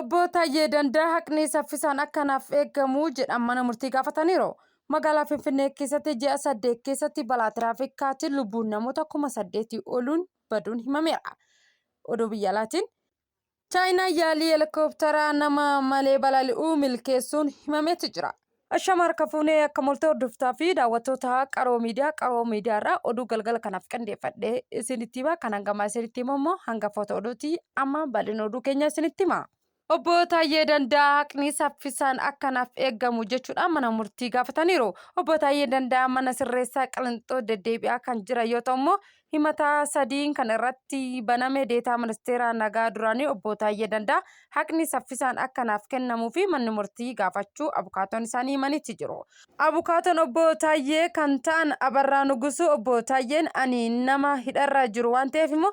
Obbo Taayyee Dandaa haqni saffisaan akka naaf eegamu jedhan mana murtii gaafataniiru. Magaalaa Finfinnee keessatti ji'a 8 keessatti balaa tiraafikaatiin lubbuun namoota 8,000 oluun baduun himameera. Oduu biyya alaatiin Chaayinaan yaalii helikooптara nama malee balali'uu milkeessuun himameetu jira. Ashama harka fuunee akka moltee hordoftaa fi daawwattoota Qaroo Miidiyaa. Qaroo Miidiyaa irraa oduu galgala kanaaf qindeeffadhee isinitti hima. Kan hangamaa isinitti himu immoo hangafoota oduuti. Amma bal'ina oduu keenya isinitti hima. Obbo Taayyee Danda'aa haqni saffisaan akka naaf eegamu jechuudhaan mana murtii gaafataniiru. Obbo Taayyee Danda'aa mana sirreessaa Qilinxoo deddeebi'aa kan jiran yoo ta'u immoo Himata sadiin kan irratti baname Deetaa Ministeera Nagaa duraanii Obbo Taayyee Dandaa haqni saffisaan akka naaf kennamuu fi manni murtii gaafachuu abukaatoon isaanii himaniiti jiru. Abukaatoon Obbo Taayyee kan ta'an Abarraa Nugusuu Obbo Taayyeen ani nama hidharra jiru waan ta'eef immoo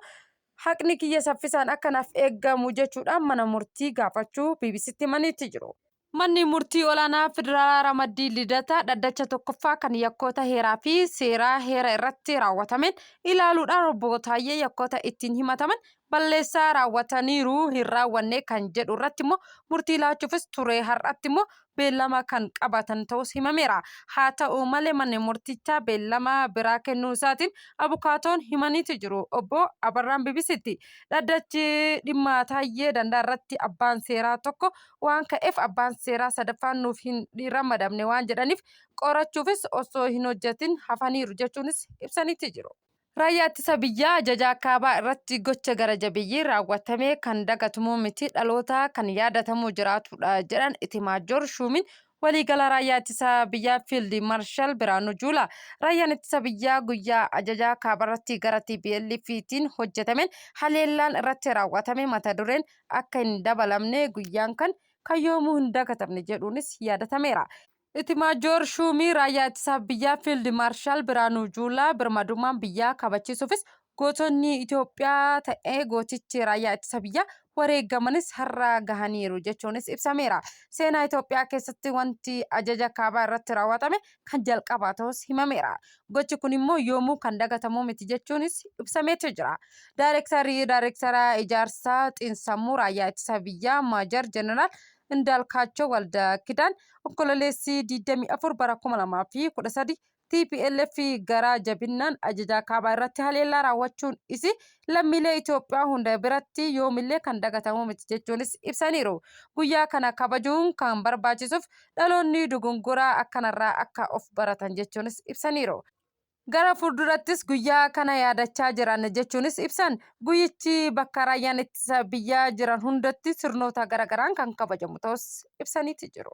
haqni kiyya saffisaan akka naaf eegamu jechuudhaan mana murtii gaafachuu BBCtti himaniiti jiru. Manni Murtii Olaanaa Federaalaa Ramaddii Lidataa dhaddacha tokkoffaa kan yakkoota heeraa fi seeraa heera irratti raawwatameen ilaaluudhaan Obbo Taayyee yakkoota ittiin himataman balleessaa raawwataniiru hin raawwanne kan jedhu irratti immoo murtii laachuufis ture har'atti immoo beellama kan qabatan ta'us himameera. Haa ta'u malee manni murtichaa beellama biraa kennuu isaatiin abukaatoon himaniitu jiru. Obbo Abarraan BBCtti dhaddachi dhimma Taayyee Dandaa irratti abbaan seeraa tokko waan ka'eef abbaan seeraa sadaffaan nuuf hin ramadamne waan jedhaniif qorachuufis osoo hin hojjetin hafaniiru jechuunis ibsaniiti jiru. Raayyaa Ittisa Biyyaa Ajajaa Kaabaa irratti gocha gara jabeeyyii raawwatame kan dagatamuu miti dhaloota kan yaadatamuu jiraatudha jedhan Itimaajoor Shuumiin Waliigala Raayyaa Ittisa Biyyaa Fiild Marshal Biraanuu Juulaa. Raayyaan Ittisa Biyyaa guyyaa Ajajaa Kaabaarratti gara TPLFtiin hojjetameen haleellaan irratti raawwatame mata dureen akka hin dabalamne guyyaan kan kan yoomuu hin dagatamne jedhuunis yaadatameera. Itimaajoor Shuumii Raayyaa Ittisa Biyyaa Fiild Maarshaal Biraanuu Juulaa birmadummaan biyyaa kabachiisuufis gootonni Itoophiyaa ta'ee gootichi Raayyaa Ittisa Biyyaa wareegamanis har'a gahaniiru jechuunis ibsameera. Seenaa Itoophiyaa keessatti wanti ajaja kaabaa irratti raawwatame kan jalqabaa ta'us himameera. Gochi kun immoo yoomuu kan dagatamuu miti jechuunis ibsameetu jira. Daayirektarri Daayirektara Ijaarsa Xiinsammuu Raayyaa Ittisa Biyyaa Maajar Jeneraal Indaalkaachoo Waldakidaan Onkololeessi 24 bara 2013 tplf garaa jabinnaan ajajaa kaabaa irratti haleellaa raawwachuun isii lammiilee Itoophiyaa hunda biratti yoomillee kan dagatamuu miti jechuunis ibsaniiru. Guyyaa kana kabajuun kan barbaachisuuf dhaloonni dogongoraa akkanarraa akka of baratan jechuunis ibsaniiru. Gara fuuldurattis guyyaa kana yaadachaa jiran jechuunis ibsan. Guyyichi bakka raayyaan ittisa biyyaa jiran hundatti sirnoota garagaraan kan kabajamu ta'us ibsaniiti jiru.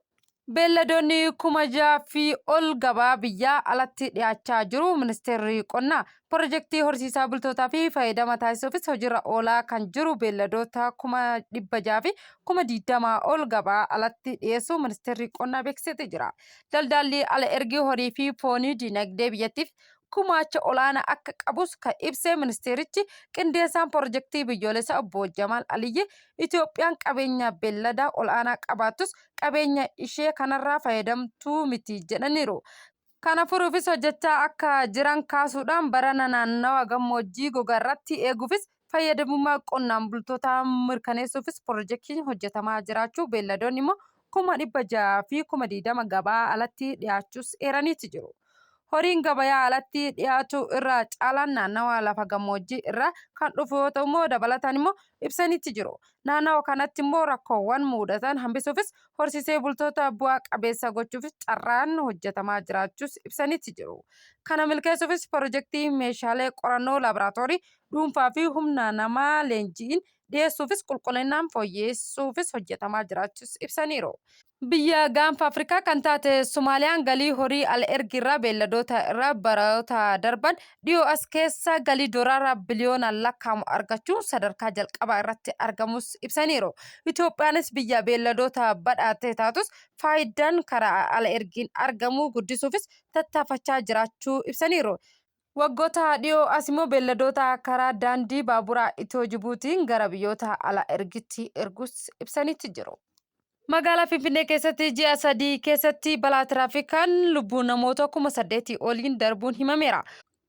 Beelladoonni 6,000 fi ol gabaa biyyaa alatti dhiyaachaa jiru. Ministeerri Qonnaa pirojektii horsiisaa bultootaa fi fayyadama taasisuufis hojiirra oolaa kan jiru beelladoota 600,000 fi 20,000 ol gabaa alatti dhiyeessuu Ministeerri Qonnaa beeksisee jira. Daldaalli ala ergii horii fi foonii dinagdee biyyattiif gumaacha olaanaa akka qabus kan ibse ministeerichi qindeessaan pirojektii biyyoolessaa obbo Jamaal Aliyyi Itoophiyaan qabeenya beelladaa ol'aanaa qabaattus qabeenya ishee kanarraa fayyadamtuu miti jedhaniiru. Kana furuufis hojjechaa akka jiran kaasuudhaan barana naannawa gammoojjii gogaarratti eeguufis fayyadamummaa qonnaan bultootaa mirkaneessuufis pirojektiin hojjetamaa jiraachuu beelladoonni immoo 620,000 gabaa alatti dhiyaachuus eeraniiti jiru. Horiin gabayaa alatti dhiyaatu irra caalaan naannawa lafa gammoojjii irraa kan dhufu yoo ta'u immoo dabalataan immoo ibsaniitti jiru. Naannawa kanatti immoo rakkoowwan muudatan hambisuufis horsiisee bultoota bu'aa qabeessa gochuufis carraan hojjetamaa jiraachuus ibsaniitti jiru. Kana milkeessuufis pirojektii meeshaalee qorannoo laaboraatoorii dhuunfaa fi humna namaa leenji'iin dhiyeessuufis qulqullinaan fooyyeessuufis hojjetamaa jiraachuus ibsaniiru. Biyya gaanfa Afrikaa kan taate Somaaliyaan galii horii al ergiirraa beelladoota irraa baroota darban dhiyoo as keessa galii doolaara biliyoonaan lakkaa'amu argachuun sadarkaa jalqabaa irratti argamus ibsaniiru. Itoophiyaanis biyya beelladoota badhaate taatus faayidaan karaa ala ergiin argamu guddisuufis tattaafachaa jiraachuu ibsaniiru. Waggoota dhiyoo as immoo beelladoota karaa daandii baaburaa Itiyoo Jibuutiin gara biyyoota ala ergitti ergus ibsaniitti jiru. Magaalaa Finfinnee keessatti ji'a 3 keessatti balaa tiraafikaan lubbuun namoota 8,000 oliin darbuun himameera.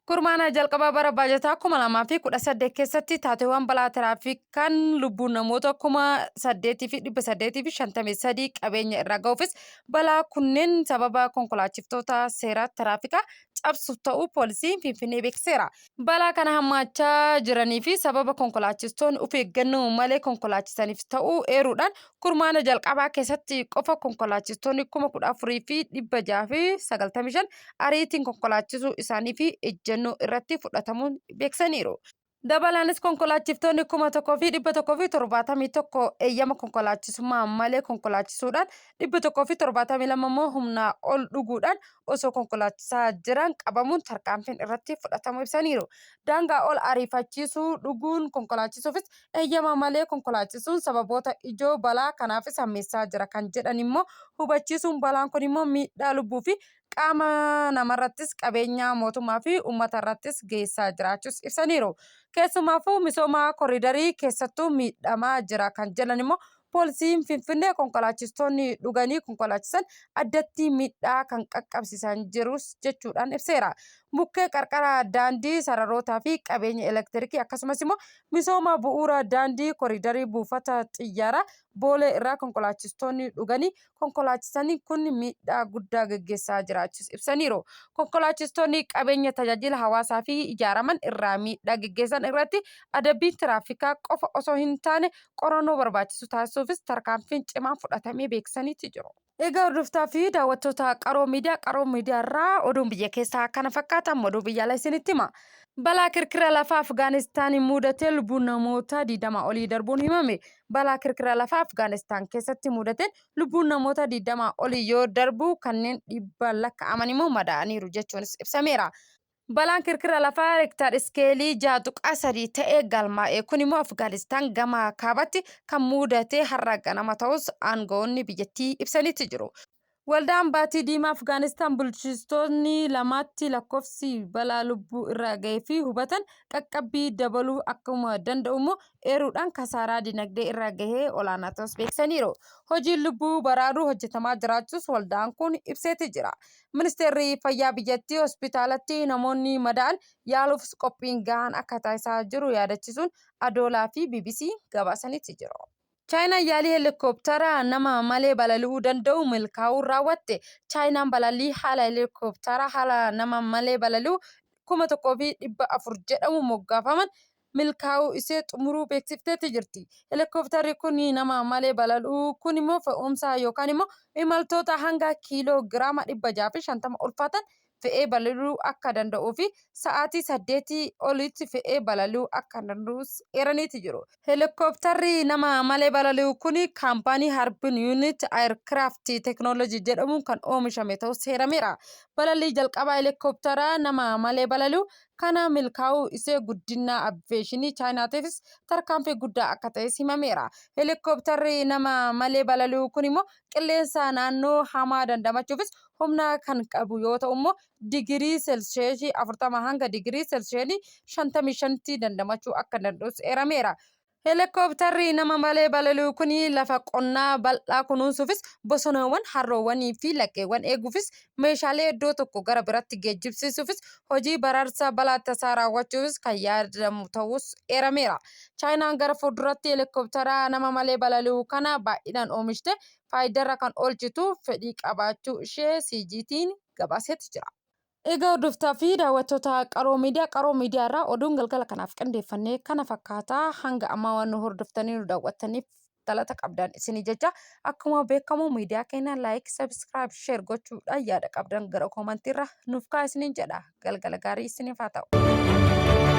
Kurmaana jalqabaa bara baajataa 2018 keessatti taateewwan balaa tiraafikaan lubbuun namoota 8,853 qabeenya irra ga'uufis balaa kunneen sababa konkolaachiftoota seera tiraafikaa cabsuuf ta'uu poolisiin Finfinnee beeksiseera. Balaa kana hammaachaa jiranii fi sababa konkolaachistoonni of eeggannoo malee konkolaachisaniif ta'uu eeruudhaan kurmaana jalqabaa keessatti qofa konkolaachistoonni 14,695 ariitiin konkolaachisuu isaanii fi ejjennoo irratti fudhatamuun beeksaniiru. Dabalaanis konkolaachiftoonni 1,171 eeyyama konkolaachisummaa malee konkolaachisuudhaan 172 immoo humnaa ol dhuguudhaan osoo konkolaachisaa jiran qabamuun tarkaanfiin irratti fudhatamuu ibsaniiru. Daangaa ol ariifachiisuu dhuguun konkolaachisuufis eeyyama malee konkolaachisuun sababoota ijoo balaa kanaafis hammeessaa jira kan jedhan immoo hubachiisuun balaan kun immoo miidhaa lubbuu fi qaama namarrattis qabeenya mootummaa fi uummata irrattis geessaa jiraachuus ibsaniiru. Keessumaafuu misooma koriidarii keessattuu miidhamaa jira kan jedhan immoo poolisiin Finfinnee konkolaachistoonni dhuganii konkolaachisan addatti miidhaa kan qaqqabsiisan jirus jechuudhaan ibseera. Mukkee qarqara daandii sararootaa fi qabeenya elektirikii akkasumas immoo misooma bu'uura daandii koriidarii buufata xiyyaaraa Boolee irraa konkolaachistoonni dhuganii konkolaachisanii kun miidhaa guddaa geggeessaa jiraachuus ibsaniiru. Konkolaachistoonni qabeenya tajaajila hawaasaa fi ijaaraman irraa miidhaa geggeessan irratti adabbiin tiraafikaa qofa osoo hin taane qorannoo barbaachisu taasisuufis tarkaanfiin cimaan fudhatamee beeksisaniiti jiru. Egaa hordoftaa fi daawwattoota Qaroo Miidiyaa, Qaroo Miidiyaa irraa oduun biyya keessaa kana fakkaata. Amma oduu biyya alaa isinitti hima. Balaa kirkira lafaa Afgaanistaan mudatee lubbuun namoota 20 olii darbuun himame. Balaa kirkira lafaa Afgaanistaan keessatti mudateen lubbuun namoota 20 olii yoo darbu kanneen dhibbaan lakkaa'aman immoo madaa'aniiru jechuunis ibsameera. Balaan kirkira lafaa reektaar iskeelii 6.3 ta'e galmaa'e kun immoo Afgaanistaan gama kaabatti kan mudate har'a ganama ta'us aangawoonni biyyattii ibsanitti jiru. Waldaan Baatii Diimaa Afgaanistaan bulchitoonni lamaatti lakkoofsi balaa lubbuu irra ga'ee fi hubatan qaqqabbii dabaluu akkuma danda'u immoo eeruudhaan kasaaraa dinagdee irra gahee olaanaa ta'us beeksisaniiru. Hojiin lubbuu baraaruu hojjetamaa jiraachuus waldaan kun ibseeti jira. Ministeerri Fayyaa biyyattii hospitaalatti namoonni madaa'an yaaluufis qophiin gahaan akka taasisaa jiru yaadachisuun Adoolaa fi bbc gabaasaniiti jiru. Chaayinaan yaalii heelikooptara nama malee balali'uu danda'u milkaa'uun raawwatte. Chaayinaan balallii haala heelikooptara haala nama malee balali'u 1400 jedhamu moggaafaman milkaa'uu isee xumuruu beeksifteetti jirti. Heelikooptarri kun nama malee balali'uu kun immoo fe'umsa yookaan immoo imaltoota hanga kiiloo giraama 650 ulfaatan fe'ee balali'uu akka danda'uu fi sa'aatii saddeetii olitti fe'ee balali'uu akka danda'us eeraniiti jiru. Heelikooptarri nama malee balali'u kun kaampaanii Harbin Unit Aircraft Technology jedhamuun kan oomishame ta'us heerameera. Balalii jalqabaa heelikooptara nama malee balali'u kana milkaa'uu isee guddina aviyeeshinii Chaayinaatiifis tarkaanfii guddaa akka ta'es himameera. Heelikooptarri nama malee balali'u kun immoo qilleensa naannoo hamaa dandamachuufis humna kan qabu yoo ta'u immoo digirii seelsheesii 40 hanga digirii seelsheesii 55tti dandamachuu akka danda'us eerameera. Heelikooptarri nama malee balali'u kun lafa qonnaa bal'aa kunuunsuufis bosonawwan, harroowwanii fi laggeewwan eeguufis meeshaalee iddoo tokko gara biraatti geejjibsiisuufis hojii baraarsa balaa tasaa raawwachuufis kan yaadamu ta'us eerameera. Chaayinaan gara fuulduratti heelikooptara nama malee balali'u kana baay'inaan oomishtee faayidaarra kan oolchitu fedhii qabaachuu ishee CGTN gabaaseeti jira. Egaa hordoftaa fi daawwattoota Qaroo Miidiyaa, Qaroo Miidiyaa irraa oduun galgala kanaaf qindeeffannee kana fakkaataa. Hanga ammaa waan nu hordoftanii nu daawwattaniif galata qabdan isinii jecha, akkuma beekamu miidiyaa keenya like, subscribe, share gochuudhaan yaada qabdan gara koomantiirra nuuf kaa'aa isiniin jedha. Galgala gaarii isiniif haa ta'u.